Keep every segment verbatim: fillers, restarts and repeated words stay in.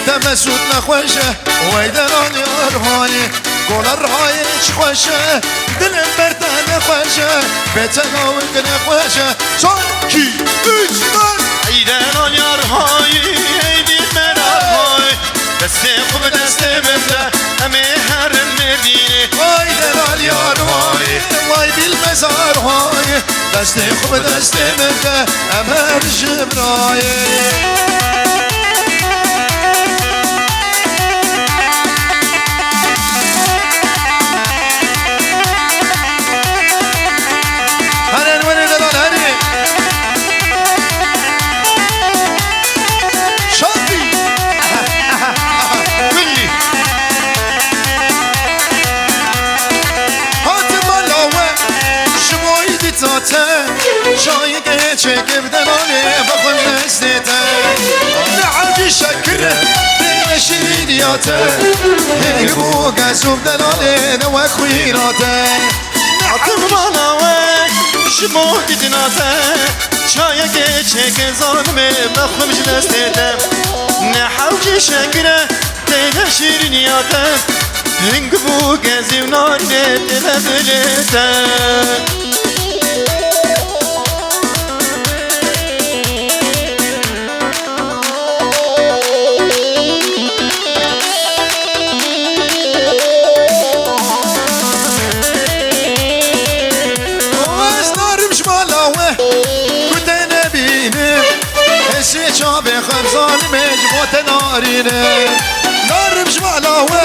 Te mesûd nexweş e, wey delalê Erhayê. Gola Erhayê çi xweş e, dilim ber te nexweş e, bê te lawik nexweş e. Son, iki, üç, dört. Ey delalê Erhayê, ey dîlber Erhayê. Destê xwe bi destê min de, em ê herin Mêrdînê. Ay delalê Erhayê, way dîlber Erhayê. Destê xwe bi destê min de, em her ji birayê. Herên werê delal, herê. Şantî. Aha, aha, aha. Willî. Hatim mala we, ji bo îdî te, çayekê çêke bi delalê, vexwe ji destê te. Ne ewcî şekir e, ne şîrîniya te. Hêg bû gez û bi delalê, ne wek xwîna te. Hatim mala we, ji bo dîtina te, çayekê çêke zanimê, vexwe ji destê te. Ne hewcî şekir e, tê de şîrîniya te. Hing bû gezî û narînê tê de dilê te. Ez narim ji mala we, ku te nebînim. Hêsê çavê xwe zalimê ji bo te narînim. Narim ji mala we,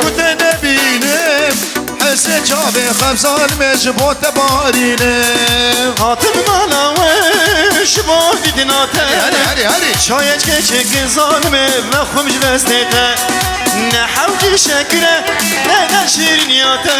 ku te nebînim. Hêsê çavê xwe zalimê ji bo te barînim. Hatim mala we, ji bo dîtina te. Herî, herî, herî, herî. Çayekê çêke zanimê, vexwe ji destê te. Ne hewcî şekir e, ne de şîrîniya te.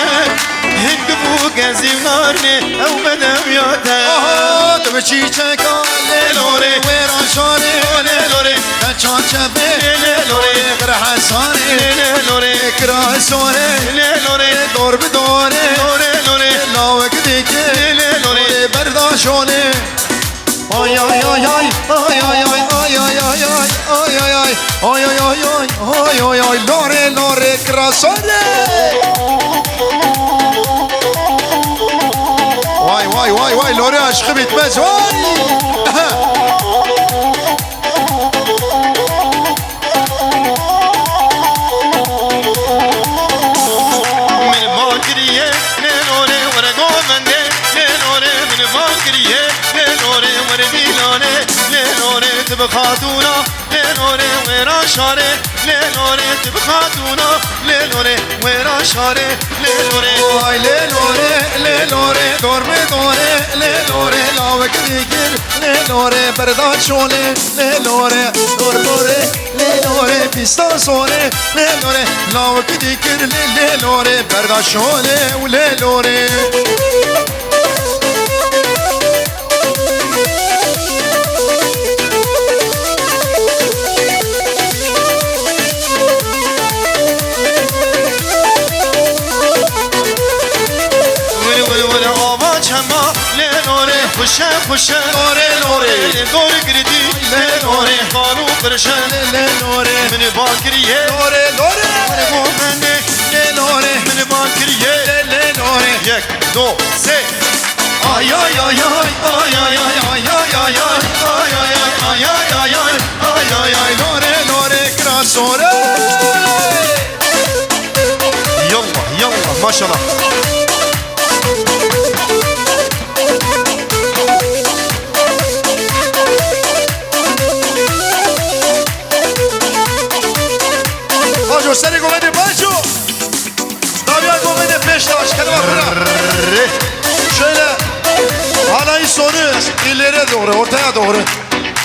Hing bû gezî û narînê, ew bedewiya te. Aha, tu bi çîçeka lê lorê, wêra şarê, lê lorê. Te çarçevê, lê lorê. Qirehesarê, lê lorê. Kirasarê, lê lorê. Dor bi dorê, lê lorê. Lawik dikir, lê lorê. Berda şolê. Ay, ay, ay, ay. Ay, ay, ay, ay. Ay, ay, ay. Lorê, lorê, kirasarê. Vay, vay, vay, vay. Lorê aşkı bitmez. Vay. Min bal kiriye, lê lorê were govendê, lê lorê min bal kiriye, lê lorê were dîlanê, lê lorê tu bi xatûna, lê lorê wêra şarê, lê lorê tu bi xatûna, lê lorê wêra şarê, lê lorê. Ay lê lorê, lê lorê, dor bi dorê, lê lorê, lawik dikir, lê lorê, berda şolê, lê lorê, dor dorê. Lê lorê, pîsta zorê, lê lorê, lawik dikir, lê, lê lorê, berda şolê û lê lorê. Wiri, wiri, wiri, ava çema, lê lorê, xuşe, xuşe, lorê, lorê, lê dor girdi. Lê lorê, xalo qirşe. Lê lorê, min bal kiriye. Lorê, lorê. Min govendê. Lê lorê, min bal kiriye. Lê, lê lorê. Yek, do, sê. Ay, ay, ay, ay, ay, ay, ay, lorê, lorê, kirasore. Yallah, yallah, maşallah. Baco, serê govendê Baco. Dawiya govendê pêş de, aşkere bak bura. Şöyle, halayı sonu ileri doğru, ortaya doğru.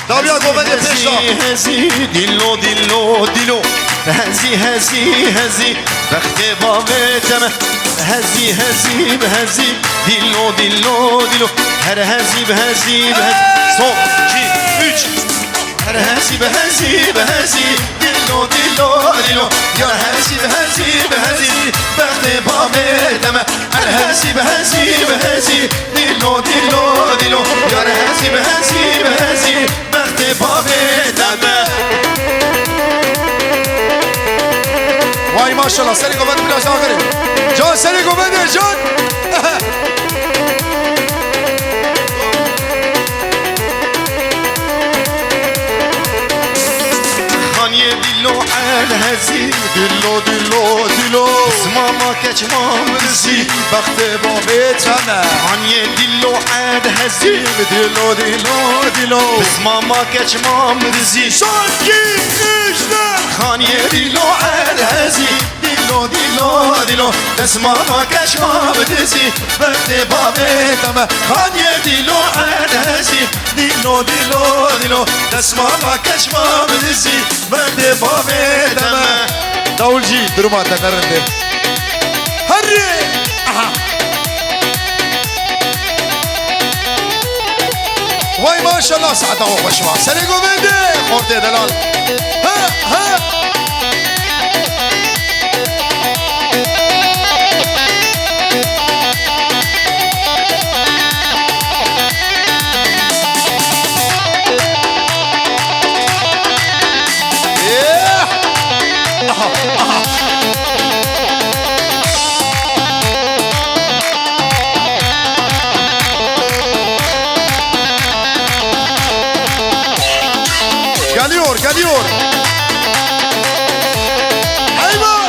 Dawiya govendê pêş de. Hezî, hezî, dilo, dilo, dilo. Hezî, hezî, hezî, bextê bavê te me. Hezî, hezî, bi hezî, dilo, dilo, dilo. Her hezî, bi hezî, bi hezî. Son, iki, üç. Her hezî, bi hezî, bi hezî, dilo, dilo, dilo. Yar hezî, bi hezî, bi hezî, bextê bavê te me. Her hezî, bi hezî, bi hezî, dilo, dilo, dilo. Yar hezî, bi hezî, bi hezî, bextê Bavê te me. Vay maşallah, serê govend biraz axirê. Can serê govend e, can. Haniyê dilo el hezî, dilo, dilo, dilo. Mama keç mam dizî, bextê bavê te me. Haniyê dilo el hezî, dilo, dilo, dilo. Mama keç mam dizî. Şarkî, işte. Haniyê dilo el hezî, dilo, dilo, dilo. Destmama keç mam dizî, bextê bavê te me. Haniyê dilo el hezî, dilo, dilo, dilo. Destmama keç mam dizî, bextê bavê te me. Davulcî, duruma te ne rind e. Herre! Aha! Vay maşallah, saeta we xweş ba. Serê govendê, xortê delal. Ha, ha! Geliyor, geliyor. Eyvah!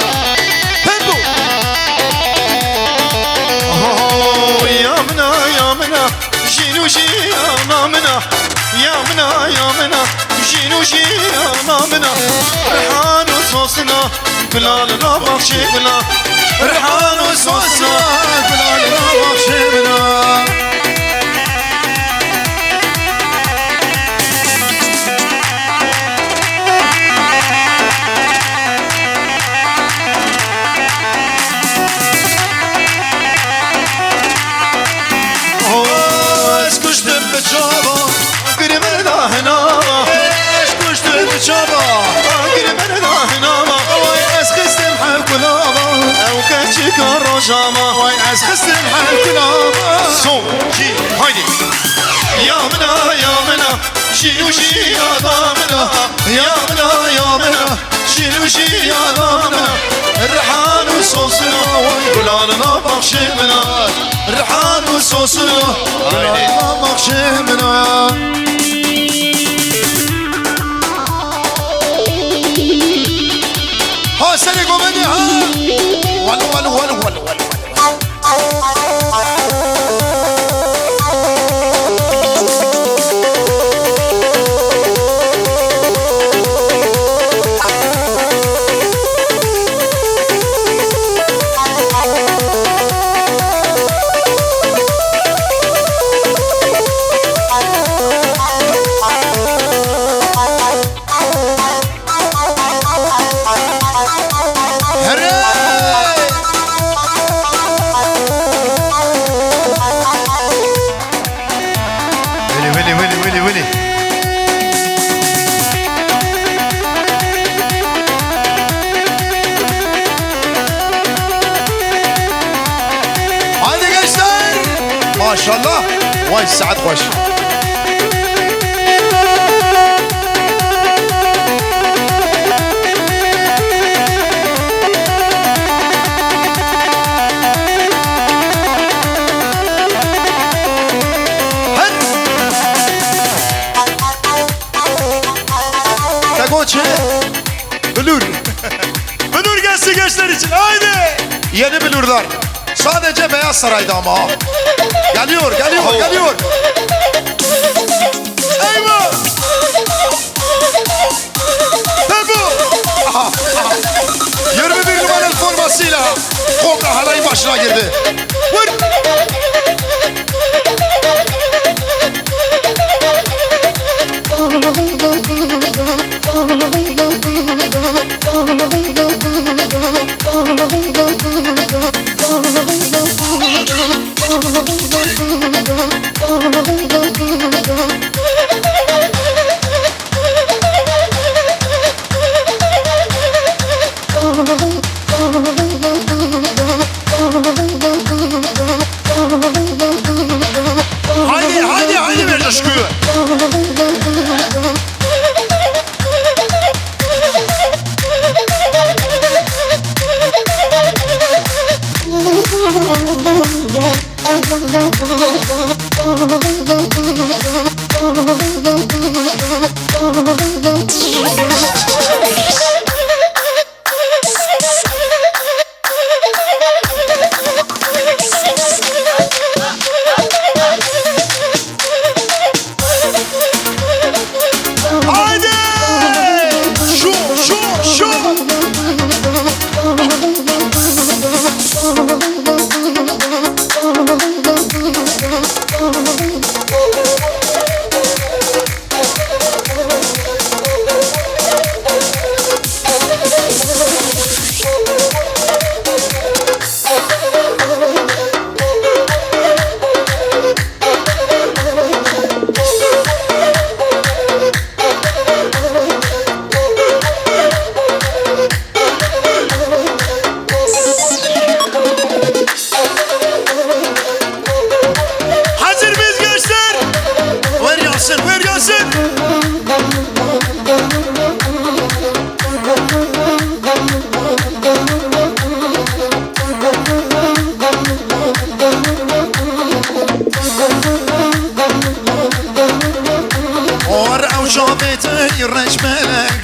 Tempo! Oh, ya mina, ya mina, jîn û jiyana mina, ya mina, ya mina, jîn û jiyana mina, rihan û sosina, gula li nav baxçê mina, rihan û sosina, gula li nav baxçê mina. Oh, ez kuştim bi çava, gir min da hinava. Ez kuştim bi çava, gir min da hinava. Oy, ez xistim hev kulava. Ew keçika rojava. Oy, ez xistim hev kulava. Son, iki, haydi. Ya mina, ya mina, jîn û jiyana mina. Ya mina, ya mina, jîn û jiyana mina. Rihan û sosina, gula li nav baxçê mina. Rihan û sosina, gula li nav baxçê mina. Ha, serê govendê, ha. Wal, wal, wal, wal, wal, wal. Here! Welê, welê, welê, welê, welê. Haydi gençler. Maşallah. Vay saet xweş. Te got çi? Bilûr. Bilûr gelsin gençler için. Haydi. Yeni bilûrlar. Sadece Beyaz Saray'da ama. Geliyor, geliyor, geliyor. Eyvah! Ve bu. Aha, aha. Yirmi bir numaralı formasıyla Kobra Halay'ın başına girdi. Vur! Haydi, haydi, haydi, ver coşkuyu.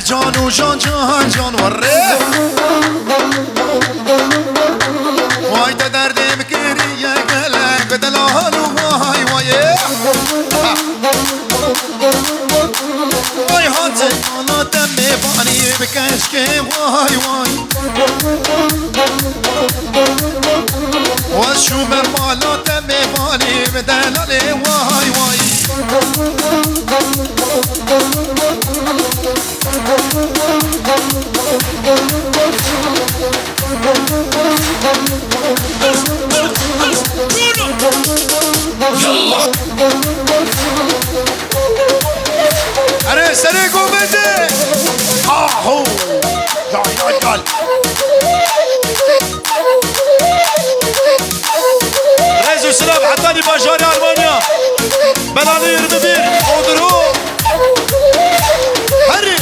Can û can, can, can werê. Vay te derdê min kiriye gelek delal û vay vayê. Vay hate mala te mêvanî bi keşkê vay vay. Wez şûme mala te mêvanî bi delalê vay vay. Erê serê govendê! Aho! Gel, gel, gel. Rêz û silav hetanî bajarê Almanya. Belalê yirmi bir, Odro. Herî.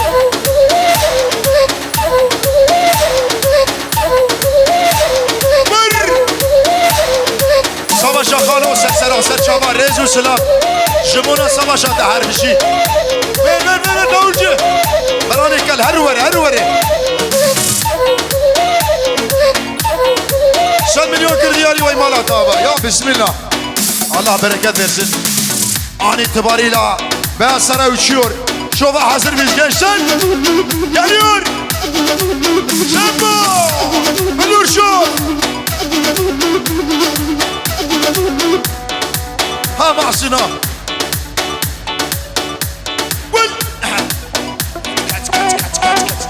Bir. Savaşa xalo ser sera ser çava rêz û silav. Ji bona savaşa te her bijî. Ver, ver, ver, ver, Naûlci. Beranê kel, her were, her were. Sed milyon kir diyarî wey mala tava. Ya bismillah. Allah bereket versin. An itibariyle Beyaz Saray uçuyor. Şova hazır mıyız gençler? Geliyor. Şambo. Buyur şu. Ha Mahsuna. Vur. Kaç, kaç, kaç, kaç, kaç.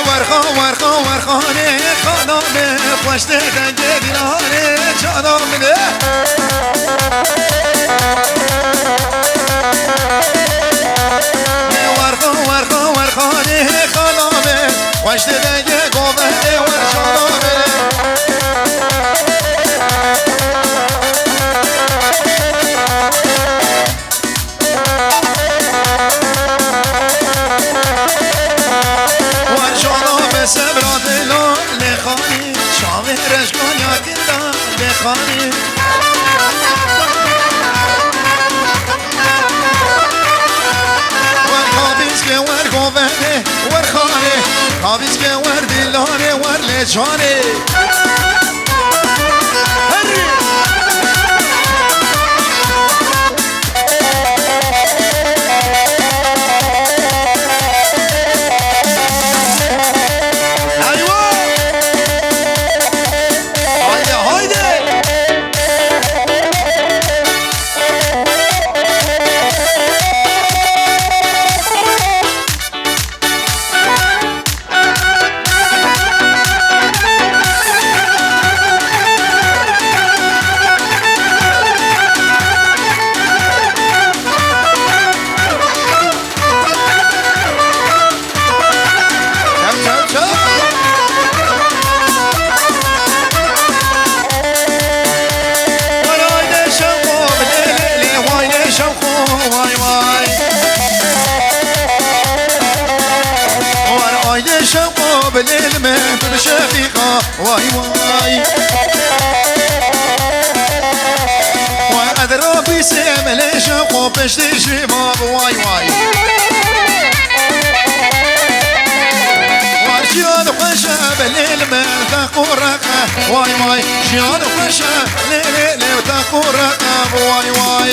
Werxa, werxa, werxanê xana min, xweş tê dengê dîlanê cana min e. Werxa, werxa, werxanê xana min, xweş tê dengê govendê wer cana min e. Wer cana me sebra dila lê xanî, çavê reşkaniya kinda lê xanî. Wer kabîzke wer govendê wer xanê, kabîzke wer dilanê wer lê canê. Herî. Haydi, haydi. Çal, çal, çal. Vay haydi Şevko, lê, lê, lê, vay lê Şevko, vay, vay. Vay haydi Şevko, bilêl me, tu bi Şefîqa, vay, vay. Vay edra bîsê me lê Şevko, piştî jî ma bi, vay, vay. Vay jiyan xweş e, bilêl me, te quraq e, vay, vay. Jiyan xweş e, lê, lê, lê, te quraq e, vay, vay.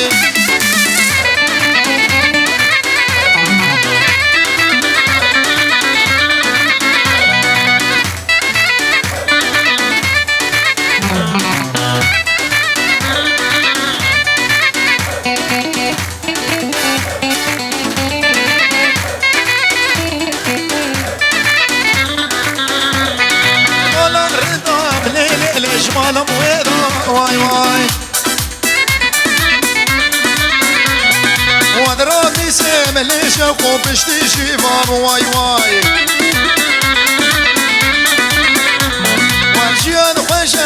Mala rida, lê, lê, lê, ji mala wê da, vay, vay. Wan radî sê me lê Şevko piştî jî va, vay, vay.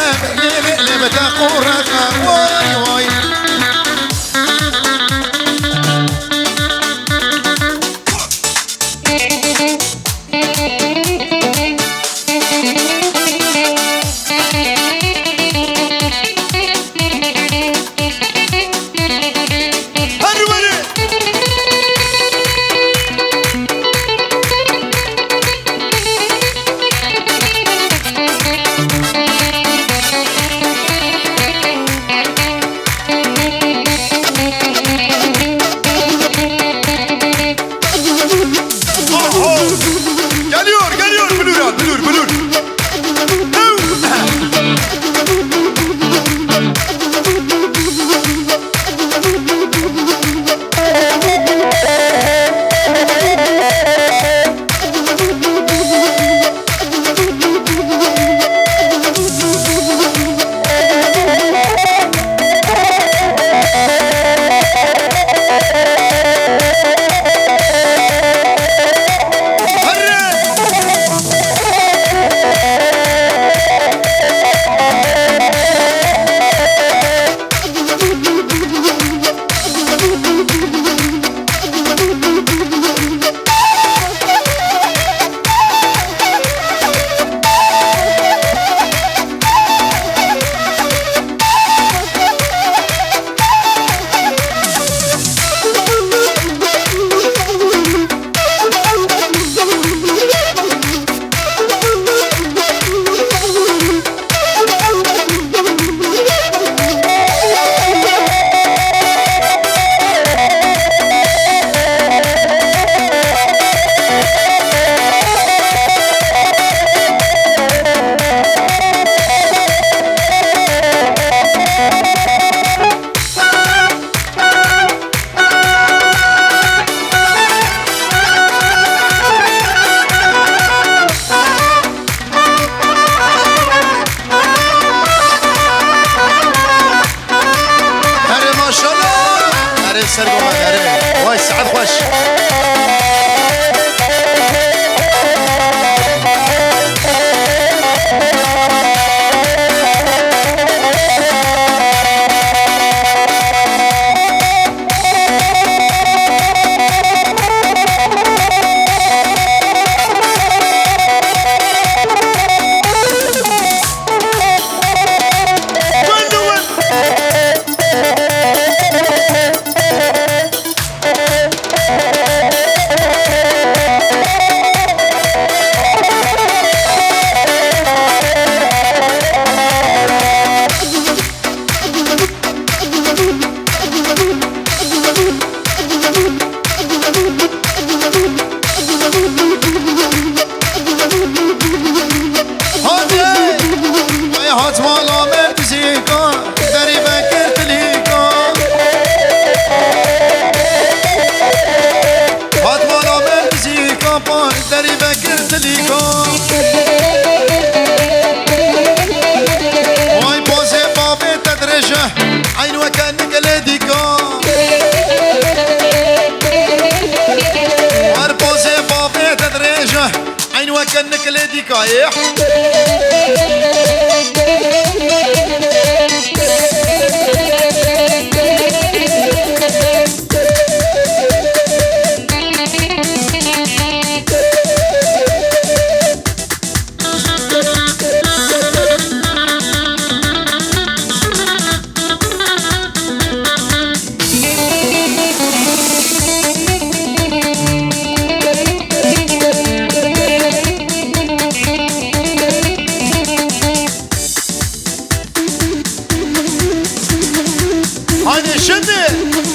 Lê, lê, lê, bete qûreqa, vay, vay. Geliyor, geliyor. Bülür al, bülür, bülür. Erê maşallah. Erê ser gomek erê. Vay saet xweş. Hadi! Ay hat mala merdizîka, derî vekir tilîka. Hat mala merdizîka, pay derî vekir tilîka. Ay pozê bavê te dirêj e, eyn weke nikilê dîka. Her pozê bavê te dirêj e, eyn weke nikilê dîka yê. Haydi şimdi.